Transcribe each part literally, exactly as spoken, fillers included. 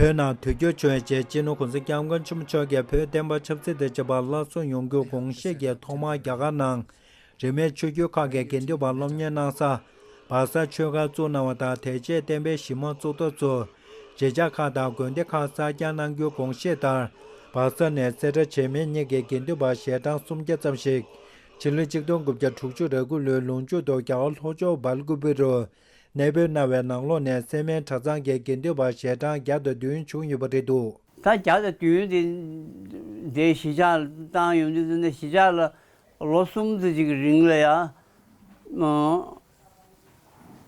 བོད་ནང་དུས་འགྱུར་བྱུང་བའི་རྗེས་སྤྱི་ནོར་༸གོང་ས་༸སྐྱབས་མགོན་ཆེན་པོ་མཆོག་གིས་བོད་བསྟན་པ་ཆབ་སྲིད་དང་བཅས་པ་སླར་གསོ་ཡོང་རྒྱུའི་དགོངས་བཞེས་ཀྱི་ཐོག་མར་རྒྱ་གར་ནང་རིས་མེད་ཆོས་བརྒྱུད་ཁག་གི་དགེ་འདུན་པ་སློབ་གཉེར་གནང་ས་སྦག་ས་ཆོས་སྒར་བཙུགས་གནང་བ་དང་། དེ་རྗེས་བསྟན་པའི་གཞི་མ་བཙུགས་ཐབས་སུ་གཞིས་ཆགས་ཁག་དང་དགོན་སྡེ་ཁག་གསར་རྒྱག་གནང་རྒྱུའི་དགོངས་བཞེས་ལྟར། སྦག་ས་ནས་སེ་ར་བྱེས་སྨད་གཉིས་ཀྱི་དགེ་འདུན་པ་ཞལ་གྲངས་སུམ་བརྒྱ་ཙམ་ཞིག་ཕྱི་ལོ་ཆིག་སྟོང་དགུ་བརྒྱ་དྲུག་ཅུ་རེ་དགུ་ལོའི་ལོ་མཇུག་ཏུ་རྒྱ་གར་ལྷོ་ཕྱོགས་སྦེལ་ཀོབ་རུ་གནས་སྤོས་གནང་བའི་ནང་ལོགས་ནས་སེ་སྨད་གྲྭ་ཚང་གི་དགེ་འདུན་པ་ཞལ་གྲངས་བརྒྱ་དང་བདུན་བྱུང་ཡོད་པ་རེད་འདུག། ད་བརྒྱ་དང་བདུན་དེ་དེ་གཞིས་ཆགས་བཏང་ཡོང་དུས་ཙམ་ནས་གཞིས་ཆགས་ལ་ལོ་གསུམ་ཙམ་ཅིག་གི་རིང་ལ་ཡ། ཨ།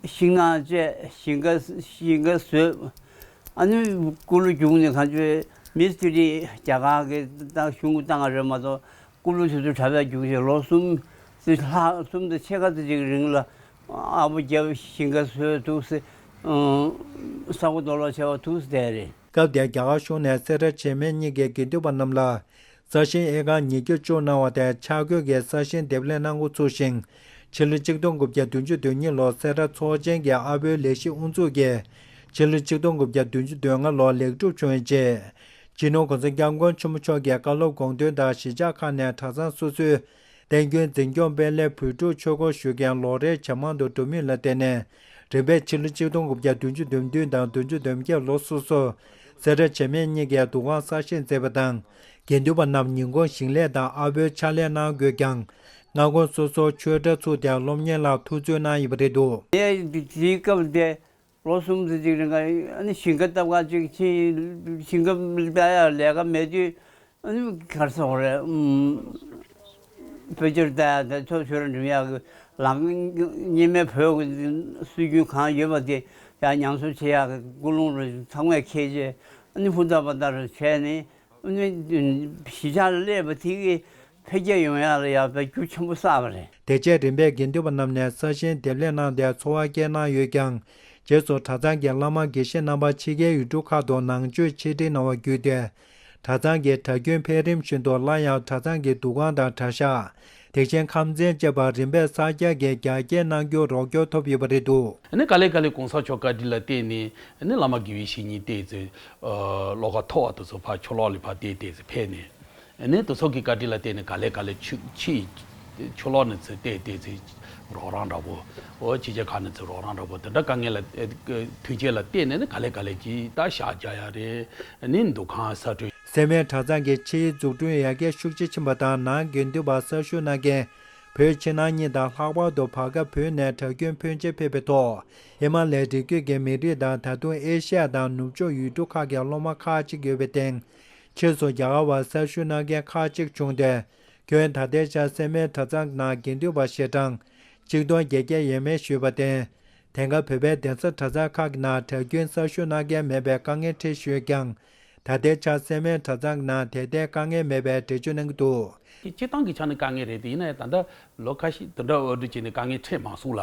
ཤིང་ནགས་བཅད། ཞིང་ཁ་ཞིང་ཁ་བཟོས། ཨ་ནི་སྐུ་ལུ་རྒྱུགས་ནས་གང་བྱོས་མི་སི་ཏི་རི་རྒྱ་གར་གྱི་ཏང་གཞུང་གིས་བཏང་བ་རེད་མ་གཏོགས། སྐུ་ལུ་དེ་ཚོ་གྲྭ་པས་རྒྱུགས་བྱས་ལོ་གསུམ་ཙམ་ལྷག་གསུམ་དང་ཕྱེད་ཀ་ཙམ་ཅིག་གི་རིང་ལ་ཨ་བོ་རྒྱབ་ཞིང་ཁ་བཟོས་འདུག་སེ། ས་གོ་རྡོ་ལོག་བྱས་པ་འདུག་སེ་བསྡད་རེད། སྐབས་དེར་རྒྱ་གར་གཞུང་ནས་སེ་ར་བྱེས་སྨད་གཉིས་ཀྱི་དགེ་འདུན་པ་རྣམས་ལ་ས་ཞིང་ཨེ་ཀར་ཉིས་བརྒྱ་བཅུ་གནང་བ་དེ་ཆ་བགོས་ཀྱིས་ས་ཞིང་འདེབས་ལེན་གནང་འགོ་ཚུགས་ཤིང་། ཕྱི་ལོ་ཆིག་སྟོང་དགུ་བརྒྱ་བདུན་ཅུ་དོན་གཉིས་ལོར་སེ་ར་ཚོགས་ཆེན་གྱི་ཨ་བོའི་ལས་གཞི་དབུ་འཛུགས་ཀྱིས་ཕྱི་ལོ་ཆིག་སྟོང་དགུ་བརྒྱ་བདུན་ཅུ་དོན་ལྔ་ལོར་ལེགས་གྲུབ་བྱུང་བའི་རྗེས། སྤྱི་ནོར་༸གོང་ས་༸སྐྱབས་མགོན་ཆེན་པོ་མཆོག་གིས་བཀའ་སློབ་དགོངས་དོན་དང་གཞིས་ཆགས་ཁག་ནས་གྲྭ་ཚང་སོ་སོའི་བསྟན་རྒྱུན་འཛིན་སྐྱོང་སྤེལ་སླད་བོད་ཕྲུག་ཆོས་སྒོར་ཞུགས་མཁན་ལོ་རེར་ཇེ་མང་དུ་འགྲོ་མུས་ལ་བརྟེན་ནས། རིམ་པས་ཕྱི་ལོ་ཆིག་སྟོང་དགུ་བརྒྱ་བདུན་ཅུ་དོན་བདུན་དང་བདུན་ཅུ་དོན་བརྒྱད་ལོ་སོ་སོར་སེ་ར་བྱེས་སྨད་གཉིས་ཀའི་འདུ་ཁང་གསར་བཞེངས་མཛད་པ་དང་། དགེ་འདུན་པ་རྣམས་ཉིན་གུང་ཞིང་ལས་དང་ཨ་བོའི་ཕྱག་ལས་གནང་དགོས་ཀྱང་། སྔ་དགོང་སོ་སོར་ཆོས་གྲྭ་ཚུགས་ཏེ་སློབ་གཉེར་ལ་ཐུགས་འཚོལ་གནང་ཡོད་པ་རེད་འདུག། ངས་དེའི་སྐབས་དེ་ལོ་གསུམ་ཙམ་ཅིག་རིང་ལ་ཨ་ནི་ཞིང་ཁ་བཏབ་ག་ཅིག་ཕྱིན། ཞིང་ཁ་བཏབ་ཡག་ལས་ཀ་མེད་དུས། ཨ་ནི་ག་རེ་ཟེར་དགོས་རེད། ཨུམ། བོད་ཆས་ལྟ་ཡག་དང་ཚོགས་ཞུ་རུ་འགྲིམ་ཡག་གི་ལག་གཉིས་མེད་བོད་ཀྱི་སྲོལ་རྒྱུན་གང་ཡོད་པ་དེ་ཡང་ཉམས་གསོ་བྱེད་ཡག་གི་ཀུན་སློང་རུ་ཚང་མས་འཁྱེར་བྱས། ཨ་ནི་ཧུར་ཐག་པ་ལྟར་བྱས་ནས། ཨ་ནི་གཞིས་ཆགས་ལ་སླེབས་པ་དེ་གི་འཕེལ་རྒྱས་ཡོང་ཡག་ལ་ཡག་པའི་རྒྱུ་ཆེན་པོ་བསགས་པ་རེད། དེ་རྗེས་རིམ་པས་དགེ་འདུན་པ་རྣམས་ནས་ས་ཞིང་འདེབས་ལེན་གནང་སྟེ་འཚོ་བ་སྐྱེལ་གནང་ཡོད་ཀྱང་། རྗེས་སུ་གྲྭ་ཚང་གི་བླ་མ་དགེ་བཤེས་རྣམ་པ་ཕྱི་རྒྱལ་ཡུལ་གྲུ་ཁག་ཏུ་ནང་ཆོས་ཆེད་སྒྲིག་གནང་བ་བརྒྱུད་དེ། གྲྭ་ཚང་གི་གྲྭ་རྒྱུན་འཕེལ་རིམ་བཞིན་དུ་སླར་ཡང་གྲྭ་ཚང་གི་འདུ་ཁང་དང་གྲྭ་ཤག། དེ་བཞིན་ཁམས་ཚན་བཅས་པ་རིམ་པས་གསར་རྒྱག་གིས་རྒྱ་སྐྱེད་གནང་རྒྱུར་རོགས་སྐྱོར་ཐོབ་ཡོད་པ་རེད་འདུག། ཨ་ནི་ག་ལེ་ག་ལེ་གོང་ས་མཆོག་བཀའ་དྲིན་ལ་བརྟེན་ནས་ཨ་ནི་བླ་མ་དགེ་བའི་བཤེས་གཉེན་བསྟེན་ཚེ། ཨ། བློ་ཁ་མཐོ་བ་དེ་ཚོ་ཕར་ཕྱོགས་ལོགས་ལ་ཕར་བསྟེན་བསྟེན་ཚེ་ཕེབས་ནས། ཨ་ནི་དེ་ཚོ་གི་བཀའ་དྲིན་ལ་བརྟེན་ནས་ག་ལེ་ག་ལེ་ཕྱི་ཕྱི་ཕྱོགས་ལོགས་ནས་ཚུར་བལྟས་བལྟས་ཚེ་རོགས་རམ་འདྲ་པོ། འོ་ཕྱི་རྒྱལ་ཁག་ནས་ཚུར་རོགས་རམ་འདྲ་པོ་དེ་འདྲ་དཀའ་ངལ་ལ་ཨེ་མཐུན་རྐྱེན་ལ་བརྟེན་ནས་ནི་ག་ལེ་ག་ལེ་གྱིས་ད་ཞག་རྒྱག་ཡག་རེད། ཨ་ནི་འདུ་ཁང་གསར་སྐྲུན། སེར་སྨད་གྲྭ་ཚང་གི་ཕྱིའི་འཛུགས་སྐྲུན་ཡར་རྒྱས་ཤུགས་ཆེ་ཕྱིན་པ་དང་། ནང་དགེ་འདུན་པ་གསར་ཞུགས་གནང་མཁན་བོད་ཕྱི་ནང་གཉིས་དང་། ལྷག་པར་དུ་བར་སྐབས་བོད་ནས་གྲྭ་རྒྱུན་ཕོན་ཆེ་ཕེབས་པའི་ཐོག་ཧི་མ་ལའི་རི་རྒྱུད་ཀྱི་མི་རིགས་དང་། ད་དུང་ཨེ་ཤ་ཡ་དང་ནུབ་ཕྱོགས་ཡུལ་གྲུ་ཁག་གི་སློབ་མ་ཁག་ཅིག་ཡོད་པའི་སྟེང་། ཕྱིས་སུ་རྒྱ་གར་བ་གསར་ཞུགས་གནང་མཁན་ཁག་ཅིག་བྱུང་སྟེ། ཁྱོན་ད་ལྟའི་ཆར་སེར་སྨད་གྲྭ་ཚང་ནང་དགེ་འདུན་པ་ཞལ་གྲངས་གཅིག་སྟོང་བརྒྱད་བརྒྱ་ཡས་མས་ཞུས་པར་བརྟེན། དེང་སྐབས་བོད་པའི་གདན་ས་གྲྭ་ཚང་ཁག་གི་ནང་གྲྭ་རྒྱུན་གསར་ཞུགས་གནང་མཁན་མེད་པའི་དཀའ་ངལ་འཕྲད་བཞིན་ཡོད་ཀྱང་། ད་ལྟའི་ཆར་སེར་སྨད་གྲྭ་ཚང་གི་ནང་དེ་ལྟའི་དཀའ་ངལ་མེད་པའི་འགྲེལ་བརྗོད་གནང་གི་འདུག། སྤྱིར་བཏང་གི་ཆ་ནས་དཀའ་ངལ་རེད་དེ། ཡིན་ན་ཡང་ད་ལྟ་ལོ་ཁ་ཤས་དེ་འདྲ་འོ་འདྲ་བྱས་ནས་དཀའ་ངལ་འཕྲད་མ་སོང་ལ།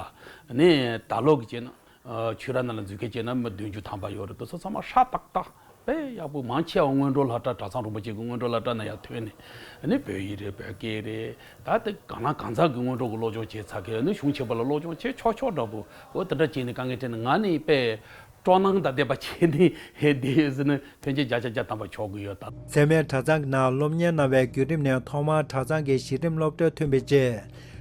ནས་ད་ལོ་གི་བྱས་ན། ཨ། ཆོས་ར་ནང་ལ་འཛུལ་མཁན་བྱས་ན་མི་བདུན་ཅུ་ཐམ་པ་ཡོད་རེད། དེ་ཚོ་ཚང་མ་ཧྲ་ཏག་ཏག་དཔེ་ཡག་པོ། མང་ཆེ་བ་སྔོན་འགྲོ་སློབ་གྲྭ། གྲྭ་ཚང་རིན་པོ་ཆེ་གི་སྔོན་འགྲོ་སློབ་གྲྭ་ནང་ཡར་ཐོན་ནས། ཨ་ནི་བོད་ཡིག་རེད། བོད་སྐད་རེད། ད་དེ་གང་ལ་གང་འཚམ་གྱི་སྔོན་འགྲོ་གི་སློབ་སྦྱོང་བྱས་ཚར་མཁན། ཨ་ནི་གཞུང་ཆེན་པོ་ལ་སློབ་སྦྱོང་བྱས་ཆོག་ཆོག་འདྲ་པོ། འོ་དེ་འདྲ་བྱས་ནས་དཀའ་ངལ་འཕྲད་ནས། ང་ནི་དཔེ་སྤྲོ་སྣང་དང་ལྡན་པ་བྱས་ནས་ཧེ་བསྡད་ཡོད་ཟེར་ན་ཕལ་ཆེར་བརྒྱ་ཆ་བརྒྱ་ཐམ་པ་ཆོག་གི་ཡོད་ད། སེར་སྨད་གྲྭ་ཚང་གི་ནང་སློབ་གཉེར་གནང་བའི་བརྒྱུད་རིམ་ནས། ཐོག་མར་གྲྭ་ཚང་གི་གཞི་རིམ་སློབ་གྲྭར་ཐོན་པའི་རྗེས།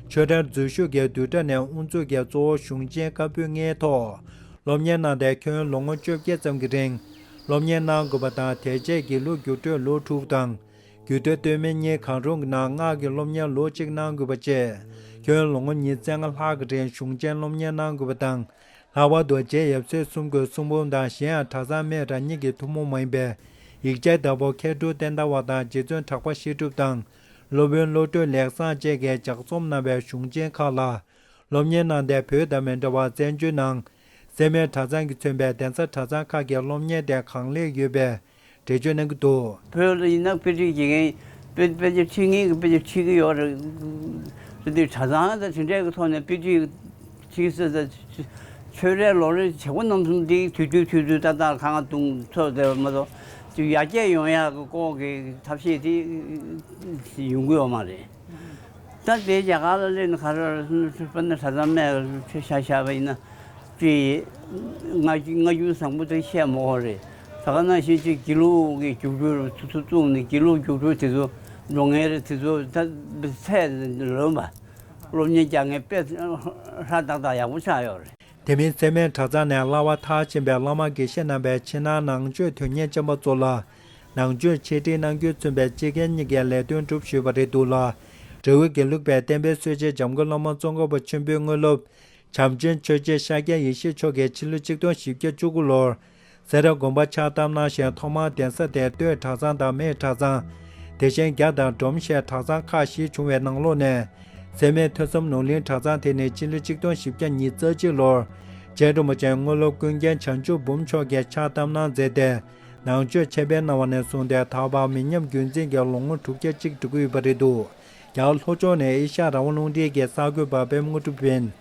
ཆོས་གྲྭར་འཛུལ་ཞུགས་ཀྱིས་བསྡུས་གྲྭ་ནས་དབུ་འཛུགས་ཀྱིས་གཙོ་བོ་གཞུང་ཆེན་བཀའ་པོད་ལྔའི་ཐོག་སློབ་གཉེར་གནང་སྟེ། ཁྱོན་ལོ་ངོ་བཅོ་བརྒྱད་ཙམ་གྱི་རིང་སློབ་གཉེར་གནང་དགོས་པ་དང་། དེ་རྗེས་དགེ་ལུགས་རྒྱུགས་སྤྲོད་ལོ་དྲུག་དང་། རྒྱུད་སྟོད་སྟོད་སྨད་གཉིས་གང་རུང་གི་ནང་སྔགས་ཀྱི་སློབ་གཉེར་ལོ་གཅིག་གནང་དགོས་པ་བཅས། ཁྱོན་ལོ་ངོ་ཉི་ཤུ་རྩ་ལྔ་ལྷག་གི་རིང་གཞུང་ཆེན་སློབ་གཉེར་གནང་དགོས་པ་དང་། ལྷག་པར་དུ་རྗེ་ཡབ་སྲས་གསུམ་གྱི་གསུང་འབུམ་དང་། གཞན་ཡང་གྲྭ་ཚང་སྨད་རང་ཉིད་ཀྱི་ཐུན་མོང་མ་ཡིན་པའི་ཡིག་ཆའི་བདག་པོ་མཁས་གྲུབ་བསྟན་དར་བ་དང་རྗེ་བཙུན་གྲགས་པ་བཤད་སྒྲུབ་དང་། སློབ་དཔོན་བློ་གྲོས་ལེགས་བཟང་བཅས་ཀྱིས་ལྗགས་རྩོམ་གནང་བའི་གཞུང་ཆེན་ཁག་ལ། སློབ་གཉེར་གནང་སྟེ། བོད་དང་མི་འདྲ་བར་བཙན་བྱོལ་ནང་སེར་སྨད་གྲྭ་ཚང་གིས་མཚོན་པའི་གདན་ས་གྲྭ་ཚང་ཁག་གི་སློབ་གཉེར་དེ་གང་ལེགས་ཡོད་པའི་འགྲེལ་བརྗོད་གནང་གི་འདུག། བོད་ལ་ཡིན་ན་དཔེ་ཁྲིད་བྱེད་མཁན་དཔེ་དཔེ་ཆ་ཁྲིད་མཁན་གྱི་དཔེ་ཆ་ཁྲིད་ཀྱི་ཡོད་རེད། དེ་དུས་གྲྭ་ཚང་དང་དེ་འདྲའི་གི་ཐོག་ནས་དཔེ་ཁྲིད་ཁྲིད་ས་དང་ཆོས་རའི་ལོ་རེའི་བྱེད་སྒོ་རྣམ་གསུམ་དེ་དུས་དུས་དུས་དུས་ཏག་ཏག་ཁ་ང་བརྡུང་ཚོགས་བསྡད་པ་མ་གཏོགས། དེ་ཡར་རྒྱས་ཡོང་ཡག་གི་སྐོར་གྱི་ཐབས་ཤེས་དེ་ཡོང་གི་ཡོད་མ་རེད། ད་དེ་རྒྱ་གར་ལ་སླེབས་ན་ག་རེ་རེད་ཟེར་ན། དཔེར་ན་གྲྭ་ཚང་སྨད་ལ་ཆ་བཞག་པ་ཡིན་ན། དེ་སྔ་སྔ་འགྱུར་བཟང་པོ་དེ་བཤད་མ་དགོས་རེད། ད་ ད་ག་ནང་བཞིན་ཅིག་དགེ་ལུགས་ཀྱི་རྒྱུགས་སྤྲོད་ཚུ་ཚུ་བཙུགས་ནས་དགེ་ལུགས་རྒྱུགས་སྤྲོད་དེ་ཚོ་འགྲོ་མཁན་རེད། དེ་ཚོ་ད་ཚད་ལོན་པ། སློབ་གཉེར་རྒྱག་མཁན་དཔེ་ཧྲ་ཏག་ཏག་ཡག་པོ་ཆགས་ཡོད་རེད། དེ་མིན་སེར་སྨད་གྲྭ་ཚང་ནས་གླ་བ་མཐར་ཕྱིན་པའི་བླ་མ་དགེ་བཤེས་རྣམ་པས་ཕྱི་ནང་ནང་ཆོས་དོན་གཉེར་ཅན་པ་ཚོ་ལ་ནང་ཆོས་འཆད་ཁྲིད་གནང་རྒྱུས་མཚོན་པའི་སྤྱི་སྒེར་གཉིས་ཀའི་ལས་དོན་གྲུབ་ཞུས་པ་རེད་འདུག་ལ། འབྲས་ཡུལ་དགེ་ལུགས་པའི་བསྟན་པའི་སྲོལ་འབྱེད་འཇམ་མགོན་བླ་མ་ཙོང་ཁ་པ་ཆེན་པོའི་དངོས་སློབ་བྱམས་ཆེན་ཆོས་རྗེ་ཤཱཀྱ་ཡེ་ཤེས་མཆོག་གིས་ཕྱི་ལོ་ཆིག་སྟོང་བཞི་བརྒྱ་བཅུ་དགུ་ལོར་སེ་ར་དགོན་པ་ཕྱག་བཏབ་གནང་ཞིང་ཐོག་མར་གདན་ས་དེར་སྟོད་གྲྭ་ཚང་དང་སྨད་གྲྭ་ཚང་། དེ་བཞིན་རྒྱ་དང་འབྲོམ་ཞེས་གྲྭ་ཚང་ཁག་བཞི་བྱུང་བའི་ནང་ལོགས་ནས། སེར་སྨད་ཐོས་བསམ་ནོར་གླིང་གྲྭ་ཚང་དེ་ནི་ཕྱི་ལོ་ཆིག་སྟོང་བཞི་བརྒྱ་ཉེར་གཅིག་ལོར་རྗེ་རིན་པོ་ཆེ་དངོས་སློབ་ཀུན་མཁྱེན་བྱང་ཆུབ་འབུམ་མཆོག་གིས་ཕྱག་བཏབ་གནང་མཛད་དེ། ནང་ཆོས་འཆད་སྤེལ་གནང་བ་ནས་བཟུང་སྟེ་ད་བར་མི་ཉམས་རྒྱུན་འཛིན་གྱི་ལོ་ངོ་དྲུག་བརྒྱ་གཅིག་འགྲོ་གི་ཡོད་པ་རེད་འདུག་རྒྱ་གར་ལྷོ་ཕྱོགས་ནས་ཨེ་ཤ་ཡ་རང་དབང་རླུང་འཕྲིན་གྱི་གསར་འགོད་པ་པད་མ་དངོས་གྲུབ་ཡིན།